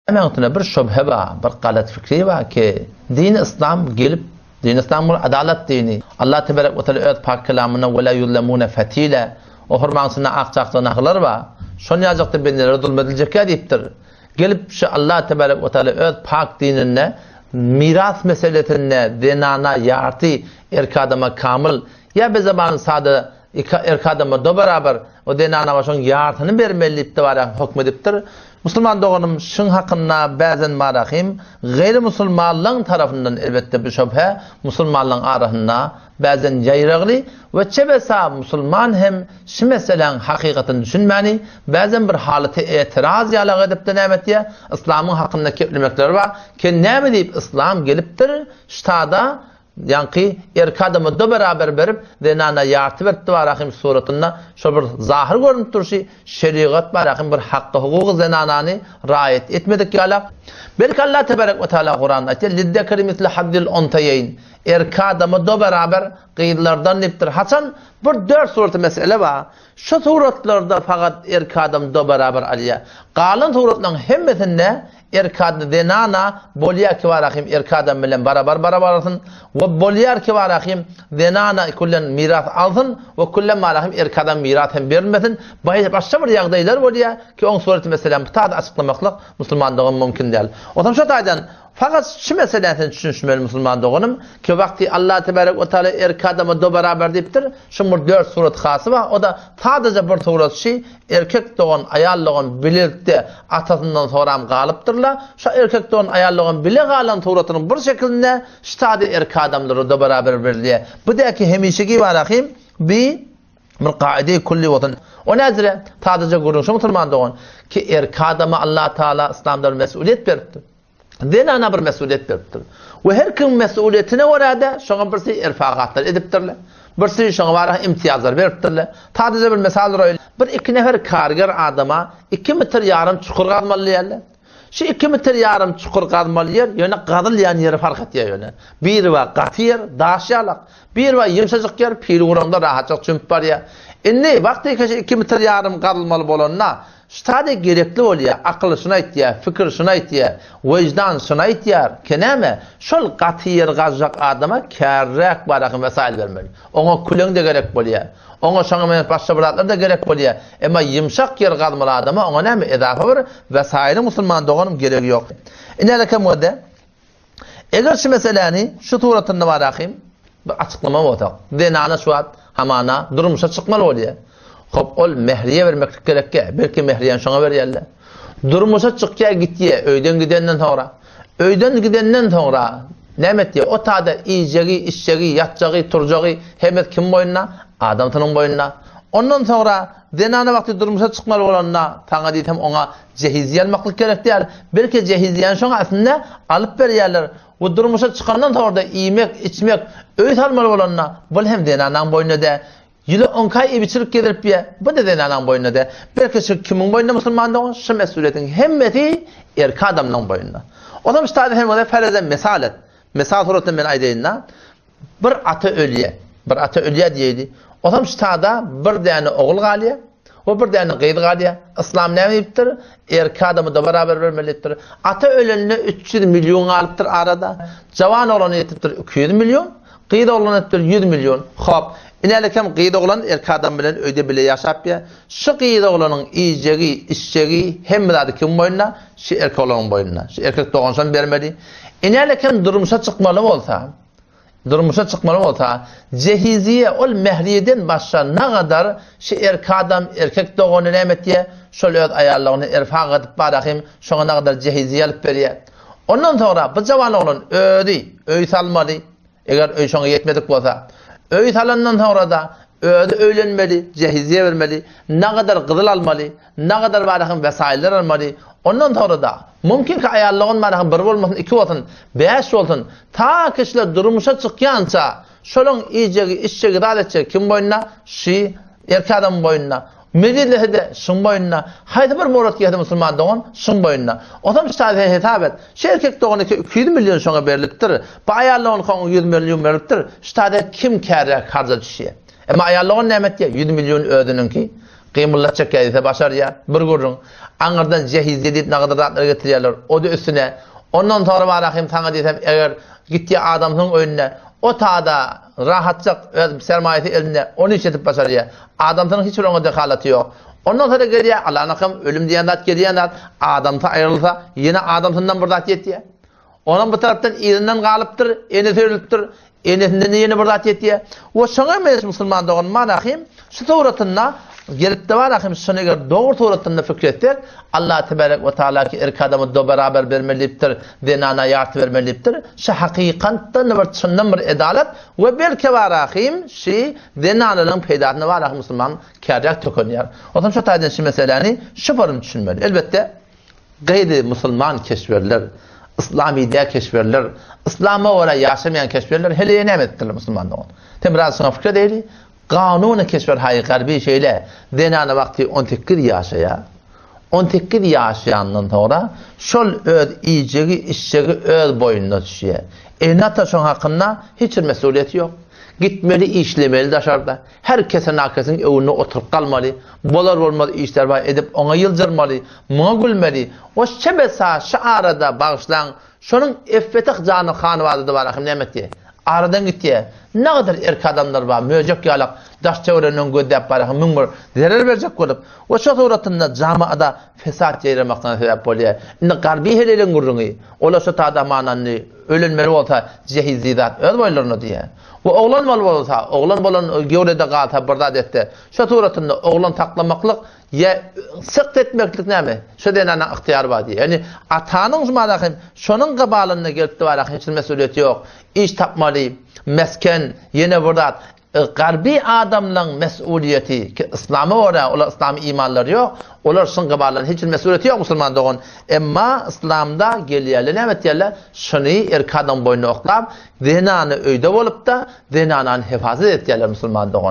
Öňüne bir şübhe bar, bir galat fikri bar ki, dini yslam gelip, dini yslam bul adalat dini. Allah tebarek we teala öz pak kelamynda we la yuzlamune fatila, o hurmaň içinde ak çakda nahlar bar, şon ýajakda bendelere zulm ediljekkä diýipdir. Gelip şu Allah tebarek we teala öz pak dininde miras meselesinde zenana ýarty, erkek adama kamyl, ýa be zabany sada Iki erkek adama do barabar, o zenana şoň ýarsyny bermeli diýip-de barahym hökm edipdir. Musulman doganym şuň hakynda bäzen barahym gaýry musulmanlaň tarapyndan elbetde bu şöbhe musulmanlaň arasynda bäzen ýaýragly we çebesa musulman hem şu meseläň hakykatyny düşünmäni bäzen bir halaty etiraz ýalak edipde näme etýä yslamyň hakynda keplemekleri bar ke näme diýip yslam gelipdir ştada Ýaňky erki adama do beraber berip, zenana ýarty beripdi barahym suratynda şol bir zahyr görünip durşy, şerigat barahym bir hakky-hukugy zenanany raýat etmedik ýalak. Belki Allah tebarek we taala Kuranda aýtýar, Lizzekeri misli hazzil unseýeýn, erki adama do beraber gyzlardan diýipdir. Haçan bir dört suraty mesele bar. Şu suratlarda fakat erki adam do beraber alýar. Galan suratlaryň hemmesinde Erkek adam zenana bolýar ki barahym erkek adam bilen barabar barabar alsyn we bolýar ki barahym zenana küllen miras alsyn we küllen barahym erkek adam miras hem berilmesin. Başga bir ýagdaýlar bolýar ki oň sureti meselem bu taýda açyklamaklyk musulman dogan mümkin däl. Onsoň şo taýdan fakat şu meseläni sen düşünişmeli musulman doganym ki wagty Allah tebarek we taala erkek adama do barabar diýipdir şuň bir dört surat hasy bar o-da sadaja bir surat şi Erkek dogan, aýal dogan bilelikde atasyndan soram galypdyrlar. Şo erkek dogan, aýal dogan bile galan suratynyň bir şekilinde ştady erkek adamlara-da beraber berilýär. Bu däki hemişeki barahym bi bir kaide-i külli bolsun. O näzire? Sadaja gürrüň şu musulman dogan, ki erkek adama Allah Taala yslamda bir mesulyýet beripdir. Zenana bir mesulyýet beripdir. We her kimiň mesulyýetine görä-de şoňa birsi erfagatlar edipdirler. Birsi şoňa bara imtiýazlar beripdirler. Sadaja bir mysal uraýyn. Bir iki nefer karger adama iki metr ýarym çukur gazmaly diýerler. Şu iki metr ýarym çukur gazmaly ýer ýöne gazylýan ýeri fark etýär ýöne. Biri bar gaty ýer, daş ýalak. Biri bar ýumşajyk ýer, pil uranda rahatjak çümüp barýar. Indi wagty şu iki metr ýarym gazylmaly bolanda Ştade gerekli bolýar, akyl şuny aýtýar, fikir şuny aýtýar, wyždan şuny aýtýar, ke näme, şol gaty ýer gazjak adama kärräk baraky mesail bermeli. Oňa küleň-de gerek bolýar. Oňa şoňa meňzeş başga bir zatlar-da gerek bolýar. Emma ýumşak ýer gazmaly adama oňa näme, edafa bir wesailiň musulman doganym geregi ýok. Inälekem wede. Eger şu meseläni şu suratynda barahym bir açyklama bolsak, zenana şu wagt hamana durmuşa çykmaly bolýar. Hop, ol mehriýe bermeklik gerekkä, belki mehriýäni şoňa berýärler. Durmuşa çykýar gitýär, öýden gidenden soňra. Öýden gidenden soňra näme etýär? O tada iýjegi, içjegi, ýatjagy, turjagy hemmesi kimiň boýnuna? Adamsynyň boýnuna. Ondan soňra zenana wagty durmuşa çykmaly bolanda, saňa diýsem oňa Jehiziýe almaklyk gerek däl. Belki jehiziýäni şoň aslynda alyp berýärler. We durmuşa çykandan soňra-da iýmek, içmek, öý salmaly bolanda, bul hem zenanaň boýnuna dä. Ýyly onka iýip-içirip gezdirip ýe, bu-da zenanaň boýnuna dä. Belki şu kimiň boýnunda musulman dogan, şu mesulyýetiň hemmesi erkek adamlaň boýnunda. Onsoň şu taýda sen bolsa ferezen mysal et. Mysal suratynda men aýdaýyn-da. Bir ata ölýär. Bir ata ölýär diýeýli. Onsoň ştada bir däne ogul galýar we bir däne gyz galýar. Yslam näme diýipdir? Erkek adamy-da barabar bermeli diýipdir. Ata ölende 300 million galypdyr arada. Jawan oglana ýetipdir 200 million, gyz oglana ýetipdir 100 million. Hop, inälikem gyz oglan erkek adam bilen öýde bile ýaşap ýa. Şu gyz oglanyň iýjegi, içjegi, hemme zady kimiň boýnuna? Şu erkek oglanyň boýnuna. Şu erkek dogan şony bermeli. Inälikem durmuşa çykmaly bolsa, durmuşa çykmaly bolsa, jehiziýe ol mähriýeden başga nagadar şu erkek adam, erkek dogany näme etýär? Şol öz aýallygyny erfak edip barahym şoňa nagadar jehiziýe alyp berýär. Ondan soňra bu jawan oglan özi öý salmaly. Eger öý şoňa ýetmedik bolsa, öý salandan soňra-da özi öýlenmeli, jehiziýe bermeli, nagadar gyzyl almaly, nagadar barahym wesaýylar almaly. Ondan soňra-da, mümkin ki aýallygyn barahym bir bolmasyn, iki bolsun, bäş bolsun, ta kişiler durmuşa çykýança, şolaň iýjegi, içjegi, zat etjegi kim boýnuna? Şi erkek adamyň boýnuna. Mejlisde şuň boýnuna, haýsy bir murat gelse musulman dogan, şuň boýnuna. Onsoň şu taýda sen hesap et. Şu erkek doganyňky 200 million şoňa berlipdir. Bu aýal doganka oňa 100 million berlipdir. Şu taýda kim kärräk karza düşýär? Emma aýal dogan näme etýär? 100 million özüniňki. Gymyldatjak diýse başarýar. Bir gürrüň. Aňyrdan jehiz diýip nagadar zatlar getirýärler. O-da üstüne. Ondan soňra barahym saňa diýsem, eger gitýär adamsynyň öýünde, o tada rahatjak öz sermaýasy elinde, ony işletip başarýar. Adamsynyň hiç bir oňa dehalaty ýok. Ondan soňra gelýär, Allanakam ölüm diýen zat gelýän zat, adamsy aýrylsa, ýene adamsyndan bir zat ýetýär. Onam bu tarapdan yzyndan galypdyr, enesi ölüpdir, enesinden-de ýene bir zat ýetýär. We şoňa meňzeş musulman dogan Malahym şu suratynda gelipdi Malahym şuny eger dogry suratynda pikir etsek, Allah tebarek we taala ki erkek adama do beraber bermeli diýipdir, zenana ýarty bermeli diýipdir. Şu hakykatdan bir çyndan bir edalat we belki Malahym şi zenanalaryň peýdasyna Malahym musulman kärjak tökenýär. Onsoň şu taýdan şu meseläni şu form düşünmeli. Elbetde Gaýry musulman keşberler, yslamy däl keşberler, yslama görä ýaşamaýan keşberler heleýe näme edipdirler musulman dogan? Sen biraz şuňa pikir edeýli. Kanuny keşber haýy garby şeýle zenana wagty 18 ýaşaýar. 18 ýaşaýandan soňra şol öz iýjegi, içjegi öz boýnuna düşýär. Ene-ata şoň hakynda hiç bir mesulyýeti ýok. Gitmeli, işlemeli daşarda. Her kese-nakesiň öwünde oturyp galmaly, bolar-bolmaz işler bar edip oňa ýyljyrmaly, muňa gülmeli. O şebesa şu arada bagyşlaň, şonuň Effetah jany hanybadada bar ahym näme etdi? Aradan gitýä. Nagadar erk adamlar bar, möjek ýalak daş-töwereginden gözläp bar ahym 1001 zerer berjek bolup. We şo suratynda jamaada fesat ýaýramaklygyna sebäp bolýar. Indi garby heleliň gürrüňi, olar şo tada mananyny ölenmeli bolsa jehizli zat öz boýlaryna diýýär. We oglan bol bolsa, oglan bolan göwrede galsa bir zat etse, şo suratynda oglan saklamaklyk ýa sykt etmeklik näme? Şo zenanyň ygtyýary bar diýýär. Ýagny atanyň şu mana hem şonuň gybalynda gelipdi bar hiç bir mesulyýeti ýok. Iş tapmaly, mesken, ýene bir zat. Garby adamlaň mesulyýeti ki yslama görä olar yslamy imanlary ýok, olar şuň gybalynda hiç bir mesulyýeti ýok musulman dogan. Emma yslamda gelýärler näme etýärler? Şuny erkek adamyň boýnuna oklap, Zenany öýde bolupda, zenanany hefazat etýärler musulman dogan.